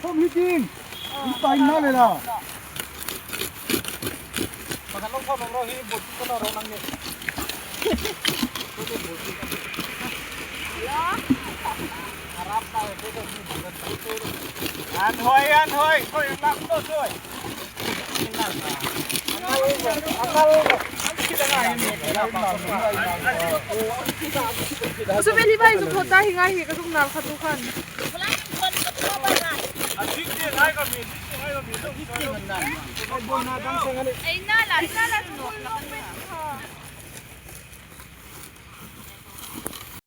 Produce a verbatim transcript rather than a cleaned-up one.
Kom hi tin. Hi pai na le la. Pakhat lo khom ro hi bot ko ro nang ni. An hoi, an hoi, hoi, lam to hoi. Su bel hi bai su thot ta hi ngai hi ka sung nal khat tu khan. Ei na la, ei na la.